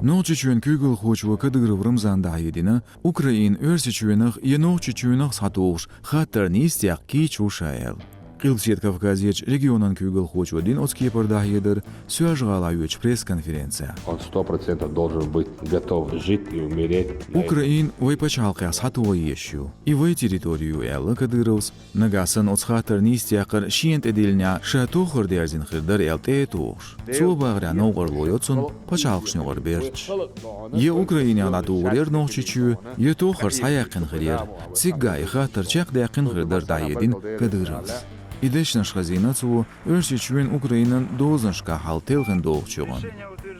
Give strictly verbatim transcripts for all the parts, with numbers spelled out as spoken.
Нохчийчоьнан куьйгалхочо Кадыров Рамзана дӀахьедина, Украина Оьрсийчоьнах я Нохчийчоьнах схьатохаш хаттар нийсдаккха кийча ву ша аьлла. Къилбаседа Кавказерчу регионан куьйгалхочо дина оцу кепара дӀахьедар Соьлжа-ГӀалахь йоьдучу пресс-конференцехь. Он сто процентов должен быть готов жить и умереть. Украина вай пачхьалкхехь схьатоха езаш ю. И вай территори ю, аьлла Кадыровс. Нагахь санна оцу хаттар нийсдаккхар шена тӀедиллинехь ша тохар дерзина хир дара аьлла тӀе а тухуш. Цо бахарехь новкъарло йо цунна пачхьалкхашна юкъара берташ. Я Украинехь дӀатухур яра Нохчийчоь, я тохар схьаяьккхина хир яра. Цигахь и хаттар чекхдаьккхина хир дара, дӀахьедина Кадыровс. И дешнаш хазийна цо Оьрсийчоьнан, Украинан дозанашкахь хьал телхина дохучу юкъанна.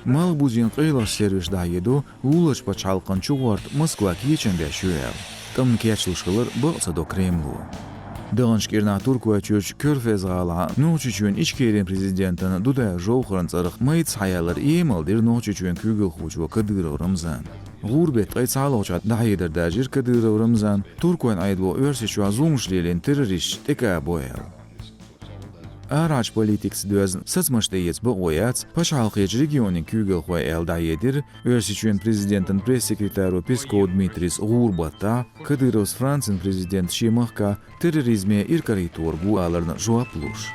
Малхбузен къайлахчу сервисаша дӀахьедо, вулларчу пачхьалкхан чугӀорта Москва кечам беш ю аьлла. ТӀамна кечлуш хилар бакъ ца до Кремло. Даханчу кӀирнахь Туркойчуьрчу Кёрфез-гӀалахь Нохчийчоьнан Ичкерин президентана Дудаев Жовхаран цӀарах майда схьаяьлларан емал дира Нохчийчоьнан куьйгалхочо Кадыров Рамзана. ГӀуран беттан ткъе цхьалгӀачохь дӀахьедар дажийра Кадыров Рамзана, туркойн Ӏедало Оьрсийчохь зуламаш лелийна террористаш тӀекъабо аьлла. Арахьарчу политикаца доьзна сацамаш тӀеэца бакъо яц пачхьалкхерчу регионийн куьйгалхой аьлла дӀахьедира Оьрсийчоьнан президентан пресс-секретаро Песков Дмитрийс гӀуран баттахь, Кадыровс Францин президента шен махкахь терроризме иракарахӀиттор ву аларна жоп луш.